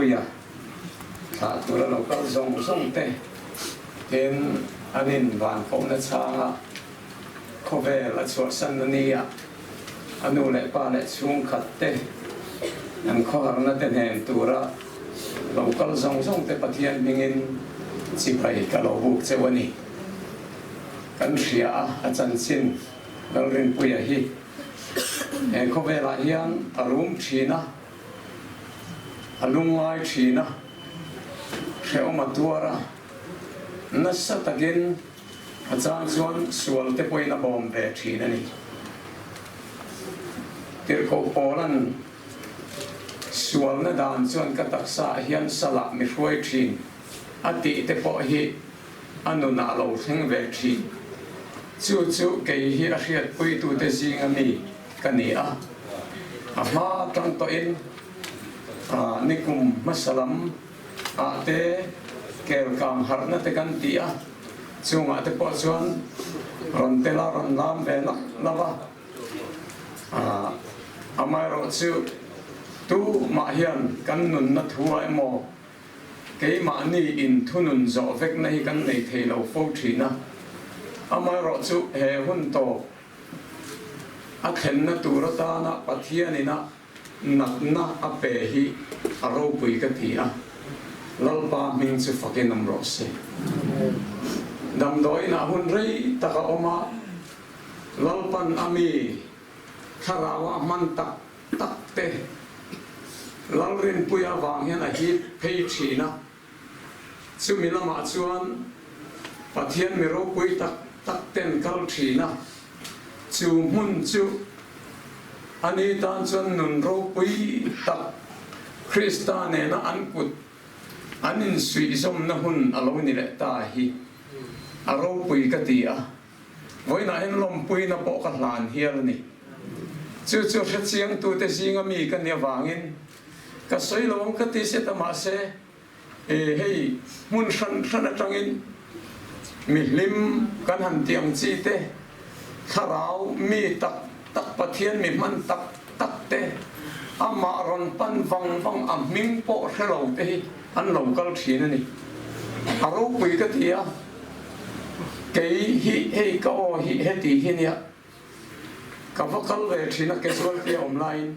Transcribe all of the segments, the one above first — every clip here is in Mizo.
Lalrinpuia thlah tura lo kal zawng zawng te tin an in van kohna chhanga khawvel a chhuahsan a nia, a nu leh pa leh chhungkhat te an khawharna te hnen tura lo kal zawng zawng te Pathian hmingin chibai ka lo buk cheu a ni. Kan hria a, a chanchin Lalrinpuia hi he khawvelah hian a rum thin a, a lungngai thin a, hrehawm a tuar a, nasa takin a chang chuan sual te pawhin a bawm ve thin a ni. Tirhkoh Paula'n sualna dan chuan ka taksaah hian salah mi hruai thin a tih te pawh hi a nunah lo thleng ve thin. Chu chu kei hi a hriatpuitute zinga mi ka ni a, a hma atang tawhin nikum hmasa lam ah te kelkang harhna te kan ti a, chungah te pawh chuan rawn tel a rawn lam ve lak lak a, amaherawhchu tumah hian kan nunna thu ah emaw Keimahni inthunun zawh vekna hi kan nei thei lo fo thin a, amaherawhchu he hun tawp a thlenna tur atana Pathianina natna a pe hi a ropui ka ti a, Lalpa hming chu fakin awm rawh se. Damdawiinah hun rei tak a awm a, Lalpan a mi thlarau a hman tak tak te Lalrinpuia vang hian a hip phei thin a, chumi lamah chuan Pathian mi ropui tak tak ten kal thin a, chu hmun chu ani tan chuan nun ropui tak Krista nena an kut an insuihzawmna hun a lo ni leh ta hi a ropui ka ti a. Vawiinah hian lawmpuina pawh ka hlan hial a ni. Chu chu hrechiangtute zinga mi ka ni avangin ka sawi lo ang ka ti set a, mahse hei hmun hran hran atangin mi hlim kan han tih ang chi te, thlarau mi tak tak Pathian mi hman tak tak te, amah rawn pan vang vang a hming pawh hre lo te hi an lo kal thin a ni. A ropui ka ti a. Kei hi hei ka aw hi heti hi nia ka va kal ve thin a casualty a awm laiin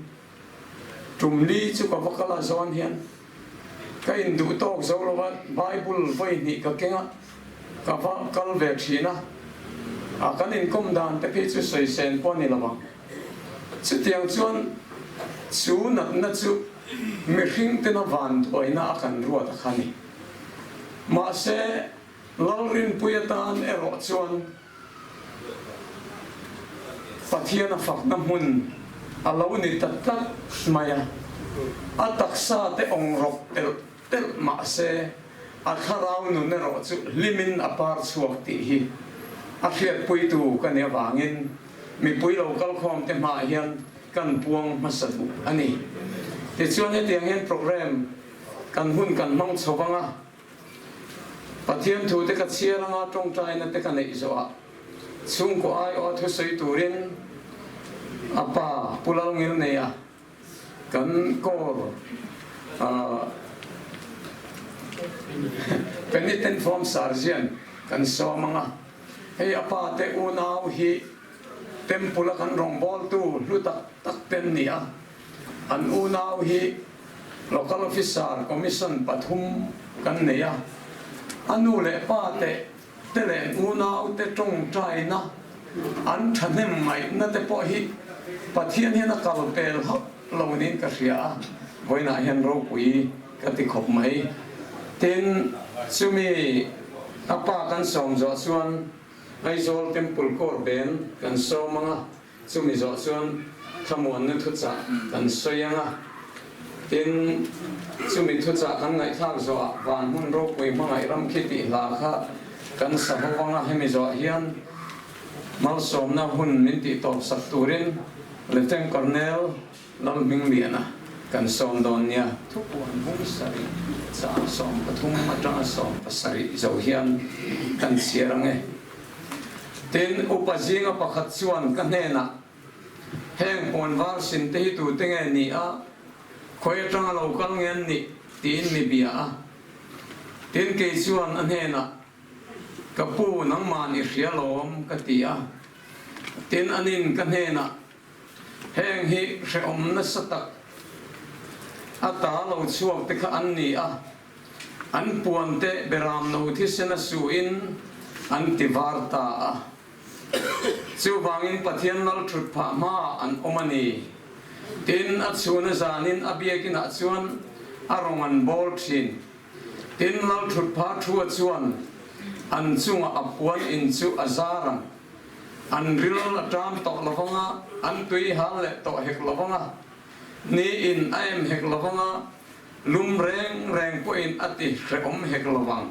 tum li chu ka va kal a zawn hian ka induh tawk zo lo a Bible vawi hnih ka keng a ka va kal ve thin a a kan inkawm dan te phei chu sawi sen pawh a ni lo ang chutiang chuan chu natna chu mihring tena vanduaina a kan ruat a kha ni. Mahse, Lalrinpui atan erawh chuan Pathian a fakna hmun a lo ni ta tlat mai a, a taksa te awng rawk telh telh mahse a thlarau nun erawh chu hlimin a par chhuak tih hi a hriatpuitu ka nih avangin mipui lo kalkhawm te hmaah hian kan puang hmasa duh a ni. Tichuan hetiang hian programme Kan hun kan hmang chho vang a, Pathian thu te ka chhiar anga tawngtaina te ka neih zawh ah chhungkaw aiawh a thusawi turin a pa Pu Lalngilneia kan call Penitent Form Sergeant kan sawm anga, hei a pa te unau hi Temple a kan rawngbawltu hlu tak tak te an ni a, An unau hi Local Officer Commission pathum kan nei a, a nu leh pa te te leh unau te tawngtaina an thahnem ngaihna te pawh hi Pathian hian a kal pel hauh lo niin ka hria a, vawiinah hian ropui ka ti khawp mai. Tin, chumi a pa kan sawm zawh chuan Aizawl Temple Corps Band kan sawm ang a, Chumi zawh chuan thlamuanna thuchah kan sawi ang a, tin, chumi thuchah kan ngaihthlak zawhah van hmun ropui hmangaih ram khi tih hla kha kan sa ho vang a, hemi zawh hian malsawmna hun min tih tawp sak turin Lieutenant Colonel Lalhmingliana kan sawm dawn nia. Thupuan bung sarih chang 13 atanga 17 zo hian kan chhiar ang e. Tin, upa zinga pakhat chuan ka hnenah, Heng puan var sin te hi tute nge ni a, khawi atanga lo kal nge an nih? Tiin mi bia a. Tin, kei chuan a hnenah, Ka pu, nangmah i hria lawm, ka ti a. Tin, anin ka hnenah, Heng hi hrehawm nasa tak a ta lo chhuak te kha an ni a, an puan te beram no thisen a suhin an ti var ta a. Chuvangin Pathian lal thut phah hmaah an awm a ni. Tin, a chhun a zanin a biakinah chuan a rawng an bawl thin. Tin, lal thut phah thua chuan an chungah a puan in chu a zar ang. An ril a ṭam tawh lo vang a, an tui hal leh tawh hek lo vang a, ni in a em hek lo vang a, lum reng reng pawhin a ti hrehawm hek lo vang.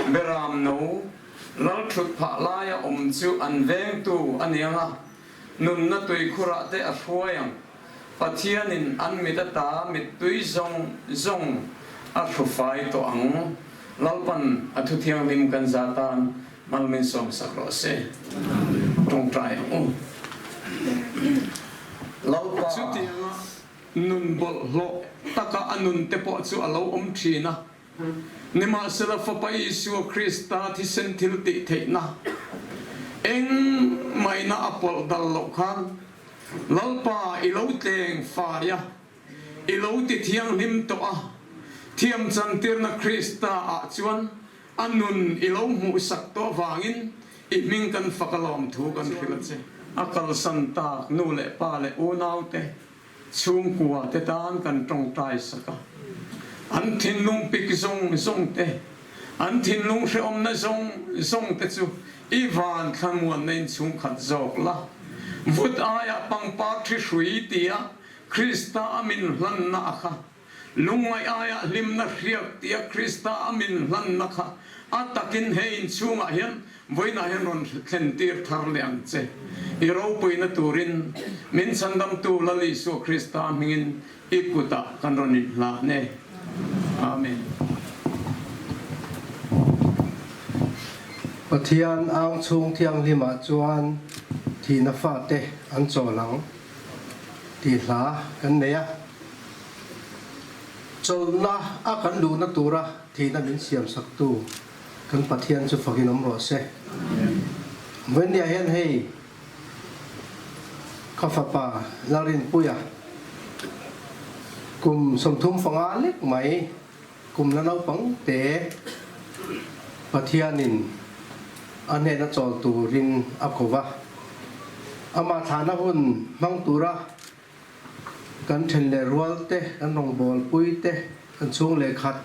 Beram no, lal thut phah laia awm chu an vengtu a ni ang a, nunna tuikhurah te a hruai ang. Pathianin an mit ata mittui zawng zawng a hrufai tawh ang. Lalpan a thu thianghlim kan za tan mal min sawmsak rawh se. Tawngtai ang u. Lalpa. Chutianga nun bawlhhlawh taka a nun te pawh chu a lo awm thin a. Nimahsela Fapa Isua Krista thisen thil tih theihna eng maina a pawlh dal loh khan Lalpa i lo tleng fai a, i lo ti thianghlim tawh a, thiam chantirna Krista ah chuan a nun i lo hmuhsak tawh avangin i hming kan fak a lawm thu kan hrilh a che. A kalsan tak nu leh pa leh unaute chhungkua te tan kan tawngtai sak a, an thinlung pik zawng zawng te, an thinlung hrehawmna zawng zawng te chu i van thlamuanna in chhungkhat zawk la. Vut aiah pangpar thi hrui tia Krista a min hlanna a kha, lungngaih aiah hlimna hriak tia Krista a min hlanna kha a takin he inchhungah hian Vawiinah hian rawn thlen tir thar leh ang che. I ropuina turin min chhandamtu Lal Isua Krista hmingin i kutah kan rawn inhlan e. Amen. Pathian ang chhung thianghlimah chuan thihna fate an chawl ang tih hla kan nei a. Chawlhna a kan luhna tura thihna min siamsaktu Kan Pathian chu fakin awm rawh se. Vawinia hian hei ka fapa Lalrinpuia kum 35 lek mai kum la naupang te Pathianin a hnena chawl turin a ko va. Amah thlahna hun hmang tura Kan then leh rual te, kan rawngbâwl pui te, kan chhung leh khat,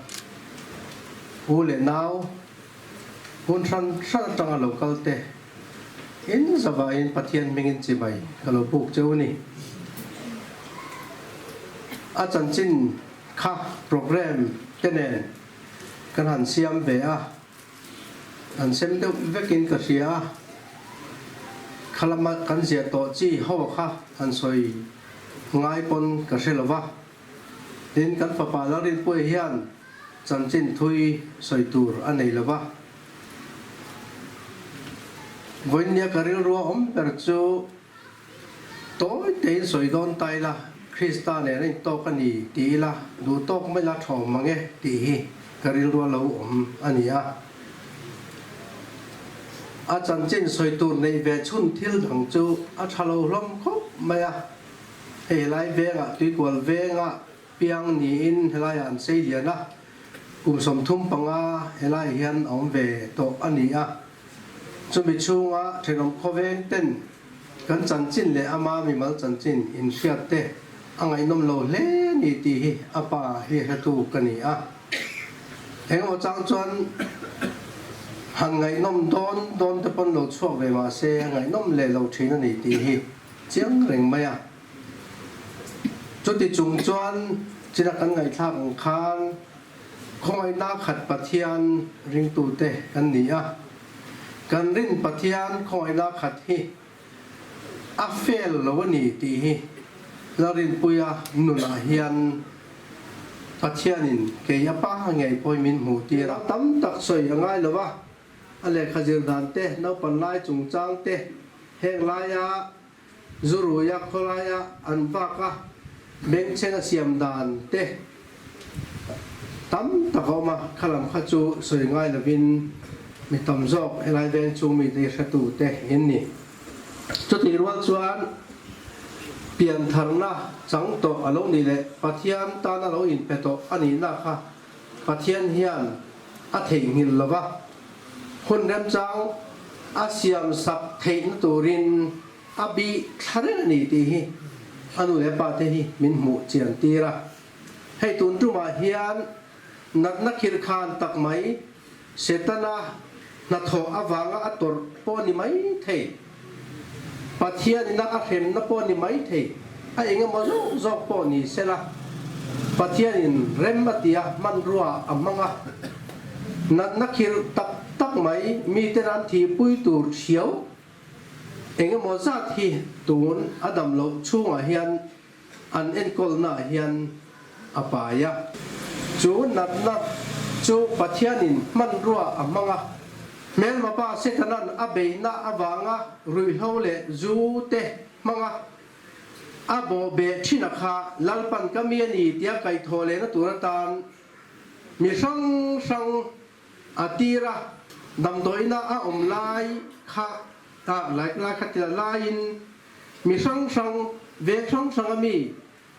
u leh nau, hmun hran hran atanga lo kal te, in zavaiin Pathian hmingin chibai ka lo puk cheu a ni. A chanchin kha programme te nen kan han siam ve a. An sem deuh vekin ka hria a, kha lama kan ziah tawh chi ho kha han sawi ngai pawn ka hre lo va. Tin, kan fapa Lalrinpuia hian chanchin thui sawi tur a nei lo va. Vawiinnia ka rilrua awm ber chu Tawi tein sawi dawn ta ila, Krista nen a intawk a ni ti ila, duh tawk mai la thawm mang e tih hi ka rilru a lo awm a ni a. A chanchin sawi tur neih ve chhun thil dang chu a tha lo hlawm khawp mai a. Hei helai vengah Tuikual venga piang niin helaiah an sei lian a, kum 35 helaiah hian a awm ve tawh a ni a. Chumi chhunga thenawm khawveng ten kan chanchin leh ama mimal chanchin inhriat te a ngaihnawm lo hle ni tih hi a pa hi hretu ka ni a. Engemaw chang chuan han ngaihnawm dawn dawn te pawn lo chhuak ve mah se a ngaihnawm leh lo thin a ni tih hi chiang reng mai a. Chuti chung chuan china kan ngaihthlak ang khan Khawngaihna khat Pathian ringtute kan ni a, kan rin Pathian khawngaihna khat hi a fail lo a ni tih hi Lalrinpuia nunah hian Pathianin kei a pa ngei pawhin min hmuh tir a. Tam tak sawi a ngai lo a, a lehkha zir dan te, naupan lai chungchang te, heng laia Zuruia khawlaia an vak a, bengchheng a siam dan te, Tam tak a awm a, kha lam kha chu sawi ngai lovin mi tam zawk helai veng chung mite hi hretute in ni. Chutih rual chuan piantharna chang tawh a lo nih leh Pathian tana lo inpe tawh a nihna kha Pathian hian a theihnghilh lo va, hun remchang a siamsak theihna turin a bih thla reng a ni tih hi a nu leh pa te hi min hmuh chian tir a. Hei tun tumah hian natna khirkhan tak mai Setana hnathawh avanga a tawrh pawh ni mai thei, Pathianina a hremna pawh ni mai thei, a engemaw zawk zawk pawh ni sela, Pathianin rem a tia hmanrua a hmang a, natna khirh tak tak mai miten an thihpui tur thiau engemaw zat hi tun a dam loh chhungah hian an enkawlnaah hian a pai a. Chu natna chu Pathianin hmanrua a hmang a, hmelma pa Setanan a beihna avanga ruihhlo leh zu te hmang a, a bawhbeh thin a kha Lalpan ka mi a ni tia kaihthawh lehna tur atan mi hrang hrang a tir a, damdawiina a awm lai kha lai lai kha tila laiin Mi hrang hrang, veng hrang hrang a mi,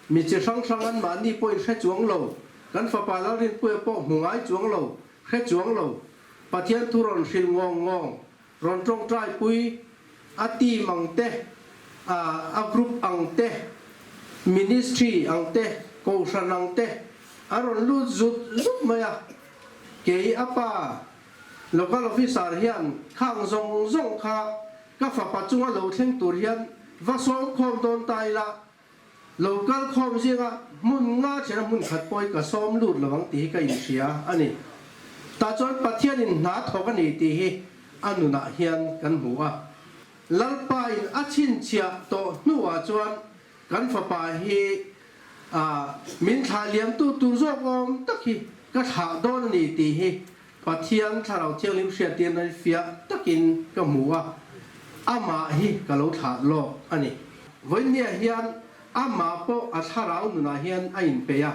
mi chi hrang hrang an mahni pawhin hre chuang lo, kan fapa Lalrinpuia pawh hmu ngai chuang lo, hre chuang lo, Pathian thu rawn hrilh ngawng ngawng, rawn tawngtai pui, a team ang te, a group ang te, ministry ang te, kohhran ang te, a rawn lut zut zut mai a, kei a pa local officer hian khang zawng zawng kha Ka fapa chunga lo thleng tur hian va sawm khawm dawn ta ila, lo kal khawm zinga hmun nga thena hmun khat pawhin ka sawm lut lo ang tih hi ka inhria a ni. Tah chuan Pathianin hna thawk a ni tih hi a nunah hian kan hmu a. Lalpain a chhinchhiah tawh hnuah chuan kan fapa hi min thlah liamtu tur zawk awm tak hi ka thlah dawn a ni tih hi Pathian Thlarau Thianghlim hriattirna hi fiah takin ka hmu a, amah hi ka lo thlah lawk a ni. Vawiinniah hian amah pawh a thlarau nunah hian a inpeih a.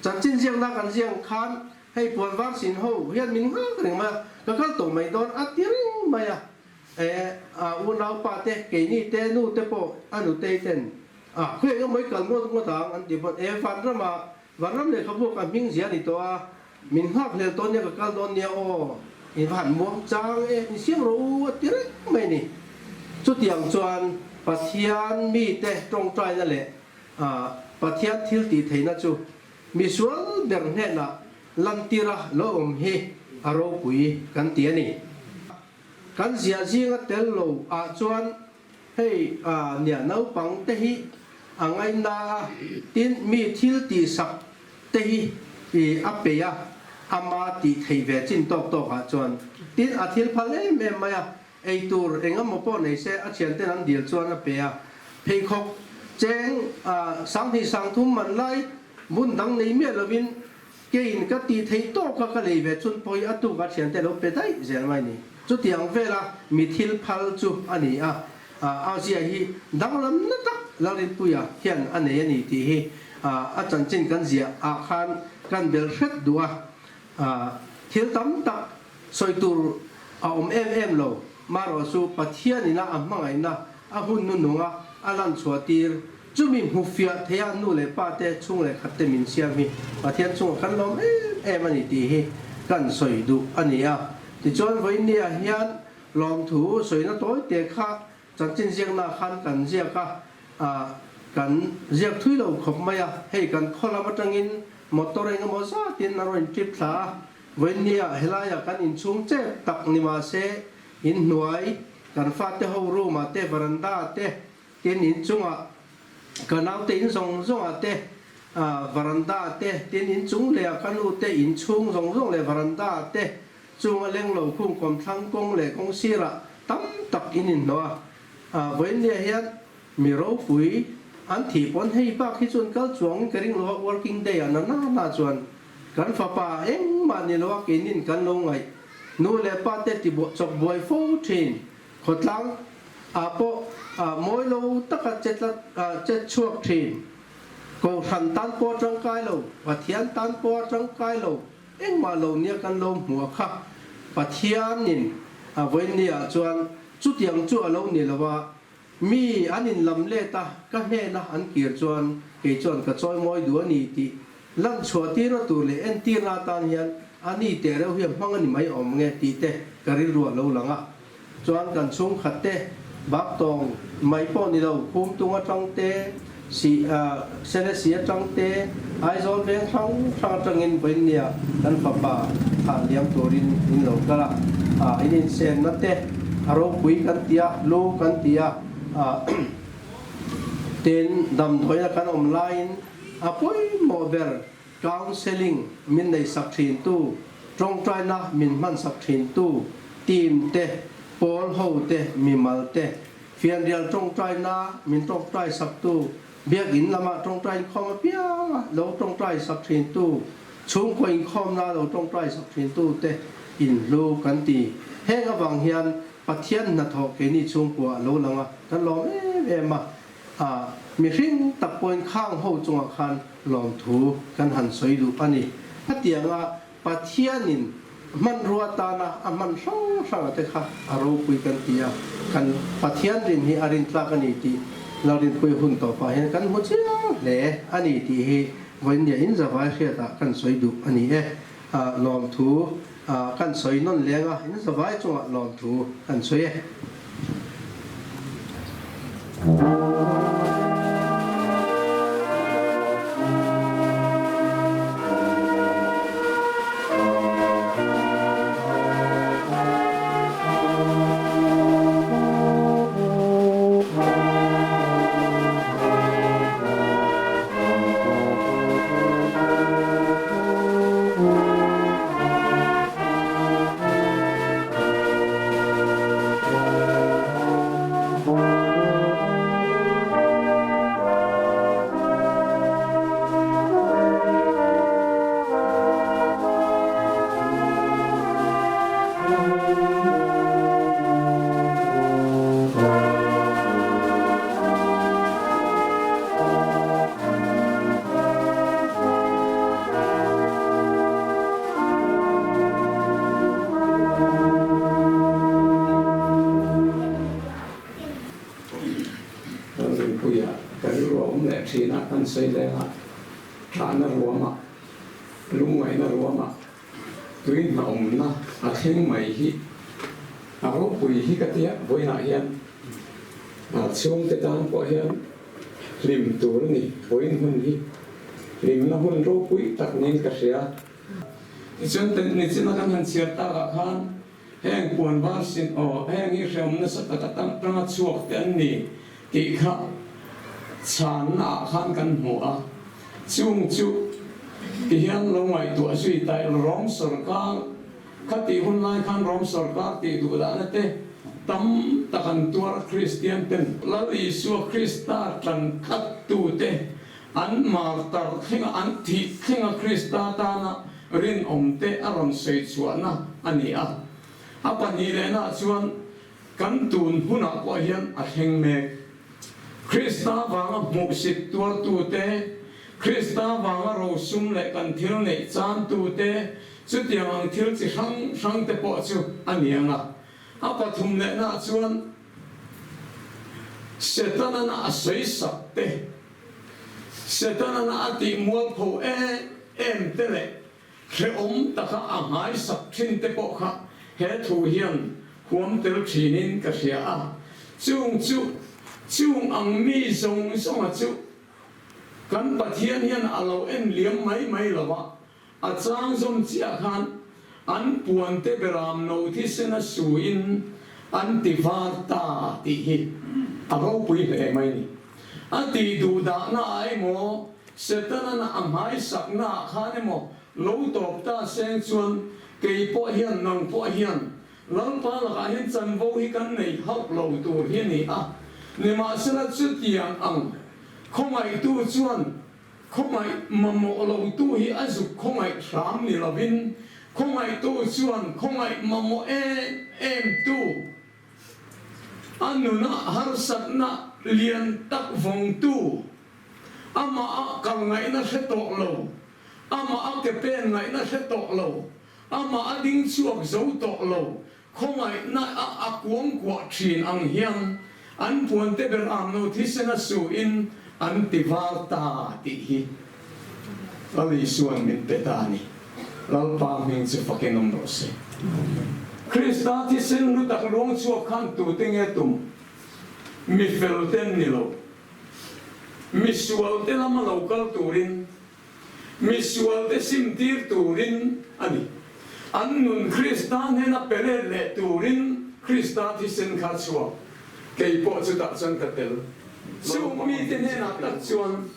Chanchin ziakna kan ziak khan hei puan var sin ho hian min nghak reng mai a, ka kal tawh mai dawn a ti reng mai a. E, a unaupa te, keini te, nu te pawh a nutei ten a khawi eng emaw i kal ngawt ngawt ang an ti pawn e, vanramah, vanram lehkhabu ka hming zia a ni tawh a, Min nghak hlel tawn nia ka kal dawn nia aw, in va han muang chang e, in siam rawh u a ti reng mai ni. Chutiang chuan Pathian mite tawngtaina leh Pathian thil tih theihna chu misual ber hnenah lantira lo awm hi a ropui kan ti a ni. Kan ziah zinga tel lo ah chuan hei nia naupang te hi a ngaina a, tin mi thil tihsak te hi a peih a, ama tih theih ve chin tawk tawk ah chuan tin a thil phal em em mai a, ei tur eng emaw pawh nei se a thianten an dil chuan a pe a, pheikhawk cheng 2000 3000 man lai bun dang nei miah lovin keiin ka tih theih tawk a ka lei ve chun pawh hi a tuk a thiante lo pe daih zel mai ni. Chutiang vela mi thil phal chu a ni a, a zia hi danglam na tak Lalrinpuia hian a nei a ni tih hi a chanchin kan ziah ah khan kan bel hret duh a, thil tam tak sawi tur a awm em em lo. Marawh chu Pathianina a hmangaihna a hun nununga a lan chhuah tir chumi hmu fiah theia nu leh pa te chhung leh khat te min siam hi Pathian chungah kan lawm em em a ni tih hi kan sawi duh a ni a. Tichuan vawiinniah hian lawmthu sawina tawi te kha chanchin ziaknaah khan kan ziak a, kan ziak thui lo khawp mai a, hei kan khaw lam atangin motor eng emaw zatin a rawn intrip thla a, vawiinniah helaiah kan inchhung chep tak ni mahse inhnuai kan fate ho room ah te veranda ah te tin inchungah ka naute in zawng zawng ah te varanda ah te tin inchung leh ah ka nu te inchhung zawng zawng leh varanda ah te Chung a leng lo khung kawmthlang kawng leh kawng sirah tam tak in inhnawh a, vawiinniah hian mi ropui an thih pawn hei bak hi chuan kal chuangin ka ring lo a, working day ah na na na chuan kan fapa engmah ni lo a keinin kan lo ngaih nu leh pa te ti chawk buai fo thin khawtlang ah pawh mawi lo taka che tlat che chhuak thin. Kohhran tan pawh a tangkai lo, Pathian tan pawh a tangkai lo, engmah lo nia kan lo hmu a kha. Pathianin a vawinia chuan chutiang chu a lo ni lo a, mi an inlam let a, ka hnena an kir chuan kei chuan ka chawimawi duh a ni tih lan chhuah tirna tur leh entirna atan hian a ni teh reuh hi a hmang a ni mai awm nge tih te ka rilru a lo lang a. Chuan kan chhungkhat te bak tawng mai pawh ni lo, Khumtung atang te, si Selesih atang te, Aizawl veng hrang hrang atangin vawiinnia kan fapa thah liam turin in lo kal a, in insenna te a ropui kan ti a, lu kan ti a, tin damdawiina kan awm laiin a pawimawh ber Counselling min neihsak thintu, tawngtaina min hmansak thintu, team te, pawl ho te, mimal te, fianrial tawngtaina min tawngtaisaktu, biakinn lama tawngtai inkhawm apianga lo tawngtaisak thintu, chhungkaw inkhawmna lo tawngtaisak thintu te inhlu kan ti. Heng avang hian Pathian hnathawh keini chhungkua a lo lang a, kan lawm em em a. A, mihring tak pawhin khang ho chungah khan lawmthu kan han sawi duh a ni. Hetianga Pathianin hmanrua tana a hman hrang hranga te kha a ropui kan ti a, kan Pathian rin hi a rintlak a ni tih Lalrinpuia hun tawpah hian kan hmu chiang hle a ni tih hi vawinia inzavai hriatah kan sawi duh a ni e. Lawmthu kan sawi nawn leng a, inzavai chungah lawmthu kan sawi e. Lalrinpuia ka rilru a awm leh thin a, kan sawi leng a, thahna ruamah, lungngaihna ruamah tui hnaawmna a thleng mai hi a ropui hi ka tia, vawiinah hian chhungte tan pawh hian hlim tur a ni, vawiin hun hi hlimna hun ropui tak niin ka hria. Tichuan nichin a kan han chhiar takah khan heng puan var sin aw heng hi hreawm nasa tak atanga chhuak te an ni tih kha chhanna ah khan kan hmu a, chung chu tihian lo ngaihtuah zui ta ila Rom sawrkar kha tih hun lai khan Rom sawrkar tih duh dahna te tam tak an tuar a Kristian ten Lal Isua Krista tlan khat tu te An martar thlenga an thih thlenga Krista tana rinawmte a rawn sawi chhuahna a ni a. A pahnihlehnah chuan kan tun hunah pawh hian a thleng mek. Krista vanga hmuhsit tuartute, Krista vanga rosum leh kan thil neih chantute, chutiang ang thil chi hrang hrangte pawh chu a ni ang a. A pathumlehnah chuan Setana'n a sawi sak te, Setana'n a tih mualpho em em te leh hrehawm taka a nghaisak thin te pawh kha he thu hian huam tel thinin ka hria a. Chung chu, chung ang mi zawng zawnga chu kan Pathian hian a lo en liam mai mai lo a, A chang zawm chiah khan an puante beram no thisen a suin an ti var ta tih hi a ropui hle mai ni. A tih duh dahna ah emaw, Setana'n a hmaisakna ah khan emaw lo tawp ta seng chuan kei pawh hian nang pawh hian Lalpa lakah hian chanvo hi kan nei hauh lo tur hi a ni a. Nimahsela chutiang ang khawngaihtu chuan Khawngaih mamawh lotu hi a zuk khawngaih hram ni lovin, khawngaihtu chuan khawngaih mamawh em em tu, a nuna harsatna lian tak vawngtu, Amah a kal ngaihna hre tawh lo, amah a ke pen ngaihna hre tawh lo, amah a ding chhuak zo tawh lo, khawngaihna a a kuangkuah thin ang hian an puante ber amno thisen a su in an ti var ta tih hi Lal Isua'n min pe ta a ni. Lalpa hming chu fakin awm rawh se. Krista thisen hlu tak luang chhuak khan tute nge tum? Mi fel ten ni lo. Mi sualte lama lo kal turin, mi sualte simtir turin a ni. An nun Krista hnena pe let leh turin Krista thisen kha chhuak. Kei pawh chutah chuan ka tel. Chung mite hnenah tak chuan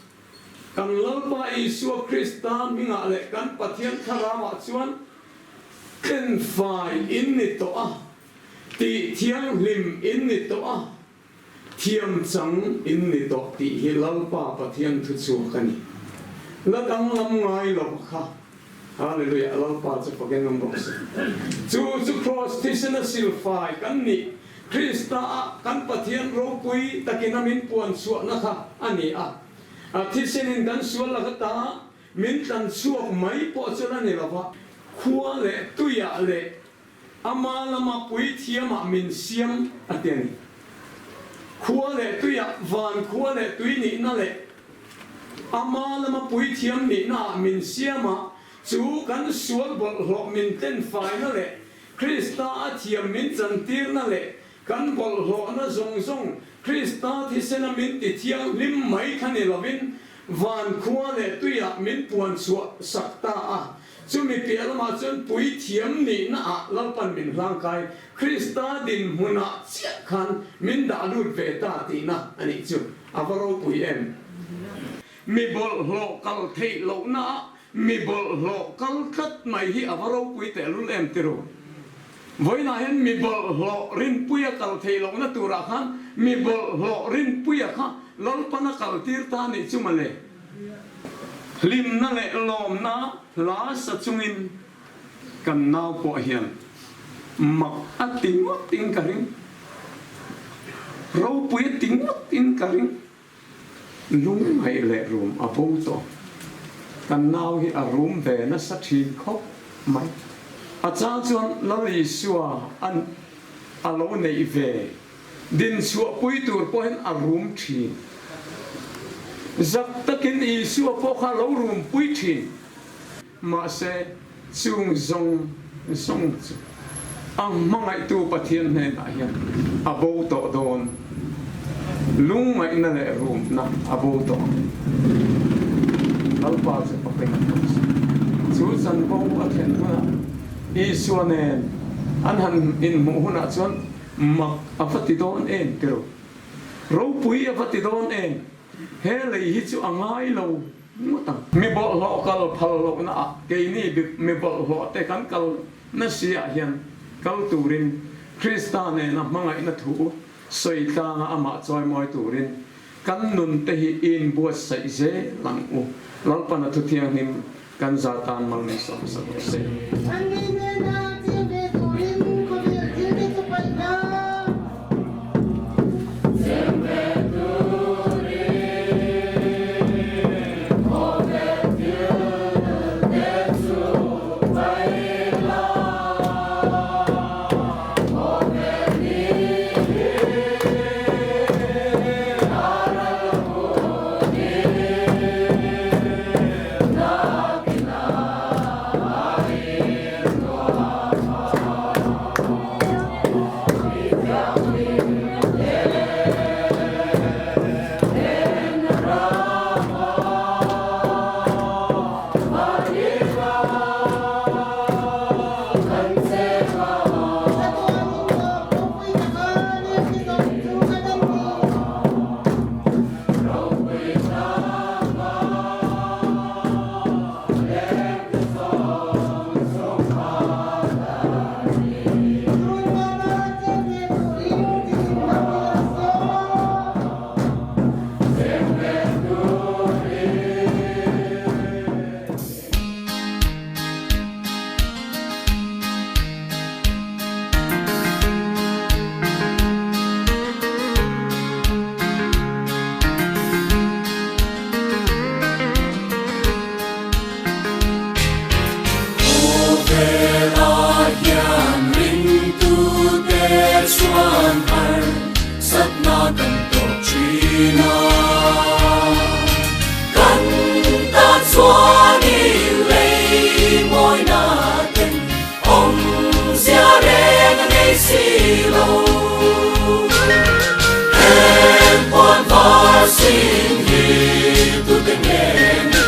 kan Lalpa Isua Krista hmingah leh kan Pathian Thlarauah chuan tlenfai in ni tawh a, tih thianghlim in ni tawh a. Thiam chang in ni tawh tih hi Lalpa Pathian thu chhuak a ni. La danglam ngai lo kha. Hallelujah Lalpa chu fakin awm rawh se. Chu chu Kraws thisen a silfai kan nih Krista ah kan Pathian ropui takin a min puan chhuahna kha a ni a. A thisen in kan sual laka ta min tlan chhuak mai pawh chu la ni lova, khua leh tuiah leh Ama lama puithiamah min siam a ti a ni. Khua leh tuiah van khua leh tui nihna leh ama lama puithiam nihnaah min siam a, chu kan sual bawlhhlawh min tlenfaina leh Krista a thiam min chantirna leh kan bawlhhlawhna zawng zawng Krista thisena min ti thianghlim mai kha ni lovin van khua leh tuiah min puan chhuah sak ta a. Chumi piah lamah chuan puithiam nihna ah Lalpan min hlangkai Krista dinhmunah chiah khan min dah lut ve ta tihna a nih chu a va ropui em. Mi bawlhhlawh kal theih lohna ah mi bawlhhlawh kal tlat mai hi a va ropui tehlul em ti ru. Vawiinah hian mi bawlhhlawh rinpuia kal theih lohna turah khan mi bawlhhlawh rinpuia kha Lalpan a kaltir ta nih chu mawle. Hlimna leh lawmna hla sa chungin kan nau pawh hian mak a ti ngawt in ka ring, ropui a ti ngawt in ka ring. Lungngaih leh rum a bo tawh. Kan nau hi a rum ve nasa thin khawp mai. A chang chuan Lal Isua an a lo neih ve. Dinchhuahpui tur pawhin a rum thin. Zak takin Isua pawh kha a lo rumpui thin. Mahse, chung zawng zawng chu a hmangaihtu Pathian hnenah hian a bo tawh dawn. Lungngaihna leh rumna a bo tawh ang. Lalpa chu pakin a tawk si. Chu chanvo a thlen hunah Isua nen an han inhmuh hunah chuan Mak a va ti dawn em tiro? Ropui a va ti dawn em? He lei hi chu a ngai lo ngawt ang. Mi bawlhhlawh kal phal lohna ah keini mi bawlhhlawh te kan kal nasi ah hian kal turin Krista nena hmangaihna thu sawi tlanga amah chawimawi turin kan nun te hi inbuatsaih zel ang u. Lalpan a thu thianghlim Kan za tan mal min sawm sak rawh se. Anni hnena cheng ve turin khawvel thil te chu paih la. Cheng ve turin khawvel thil te chu paih la. Khawvel ni hi a ral hunin. Chatuanin tawp ropui taka leng ni zawng chu ka dam ni. Run mana cheng ve turin ti thin a. Kan tan chuanin lei mawina ten awmzia reng a nei si lo. Heng puan var sin hi tute nge ni?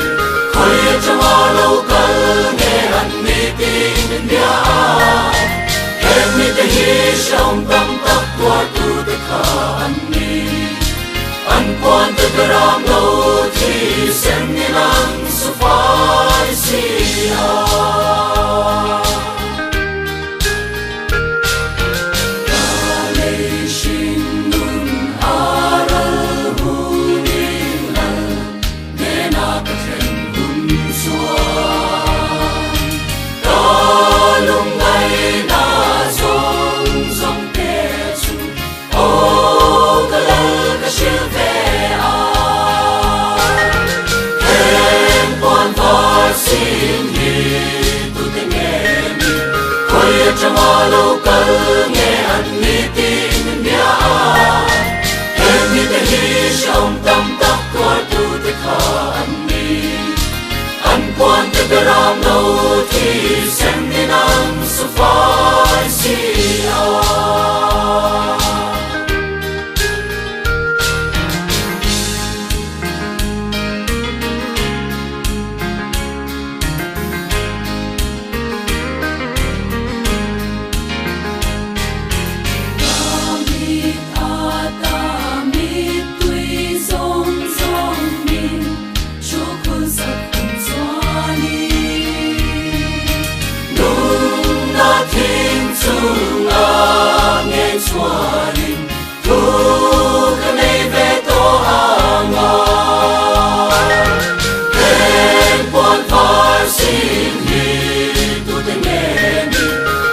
Khawi atanga lo kal nge an ni tih min bia a. Heng mite hi hrehawm tam tak tuartute kha an ni. An puan te ber am lo thi sen in an su fai si a. Ka lei hring nun a ral hun in lal nena ka thlen hun chuan ka lungngaihna zawng zawng te chu Aw ka lal ka hrilh ve a, heng puan var sin hi tute nge ni? Khawi atanga lo kal nge an ni tih min bia a, heng mite hi hrehawm tam tak tuartute kha an ni. An puan te beram lo thi sen in an su fai si a. Ka mit a ta mittui zawng zawng min Thu khun sak hun chuanin Nunna thing chunga nge chuanin Thu ka nei ve tawh ang a Heng puan var sin hi tute nge ni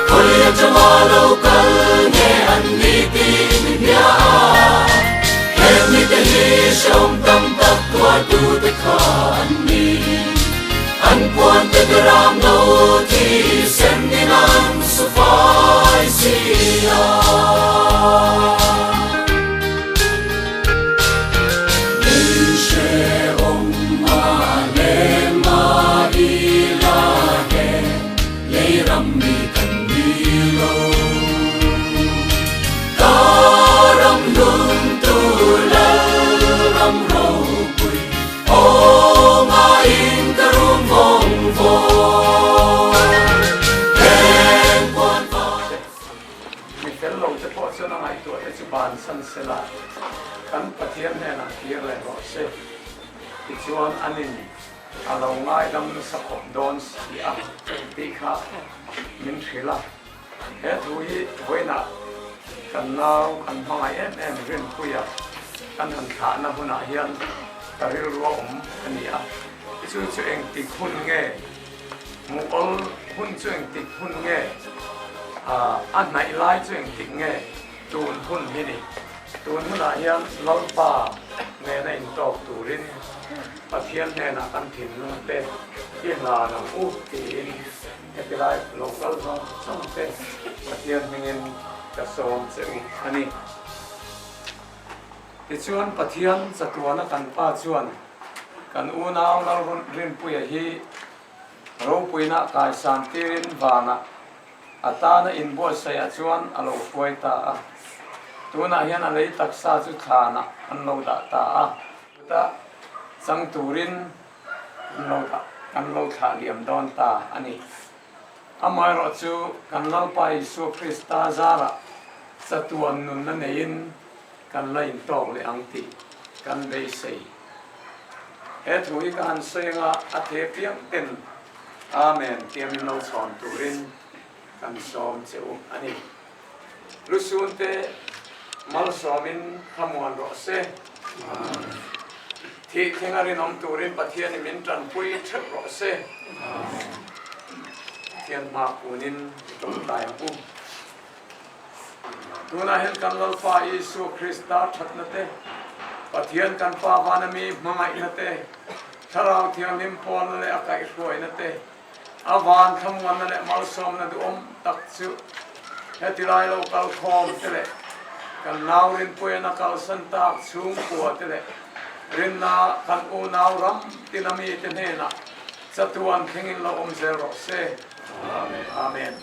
Khawi atanga lo kal nge an ni tih min hria a Heng mite hi hrehawm tam tak tuartute kha an ni. An puante ber am lo thi sen in an su fai si a. Lei hrehawm a lem a i la he, lei ram mi kan ni lo. Ka ram hlun tu lal ram ropui aw ngaiin ka rum vawng vawng heng puan vai. Mi fel lo te pawh chuan a ngaihtuah te chu bansan sela kan Pathian hnenah kir leh rawh se. Tichuan anin a lo ngaidam nasa khawp dawn si a tih kha min hrilh a. He thu hi vawiinah kan nau kan hmangaih em em Rinpuia kan han thlahna hunah hian ka rilru a awm a ni a. Chu chu engtik hun nge? Hmuh awl hun chu engtik hun nge? A hnaih lai chu engtik nge? Tun hun hi ni. Tun hunah hian Lalpa nena intawk turin Pathian hnenah kan thinlung te i hlan ang u tiin Heti lai lo kal zawng zawng te Pathian hmingin ka sawm che u a ni. Tichuan Pathian chatuana kan Pa chuan kan unau Lalrinpuia hi ropuina kaisan tirin vanah a tana inbuatsaihah chuan a lo hruai ta a. Tunah hian a lei taksa chu thlanah an lo dah ta a. Chutah chang turin Kan lo dah, kan lo thlah liam dawn ta a ni. Amaherawh chu kan Lalpa Isua Krista zarah chatuan nunna neiin kan la intawk leh ang tih kan beisei. He thu hi ka han sawi anga a the piang ten Amen tia min lo chhawn turin kan sawm che u a ni. Lusun te malsawmin thlamuan rawh se. Thih thleng a rinawm turin Pathianin min tanpui theuh rawh se. Pathian hma kunin i tawngtai ang u. Tunah hian kan Lalpa Isua Krista thatna te, Pathian kan Pa vana mi hmangaihna te, Thlarau Thianghlim pawlna leh a kaihhruaina te, A van thlamuanna leh malsawmna duhawm tak chu heti lai lo kal khawm te leh kan. Kan nau rinpuian a kalsan tak chhungkua te leh rinna kan unau ram tina mite hnenah chatuan thlengin lo awm zel rawh se. Amen.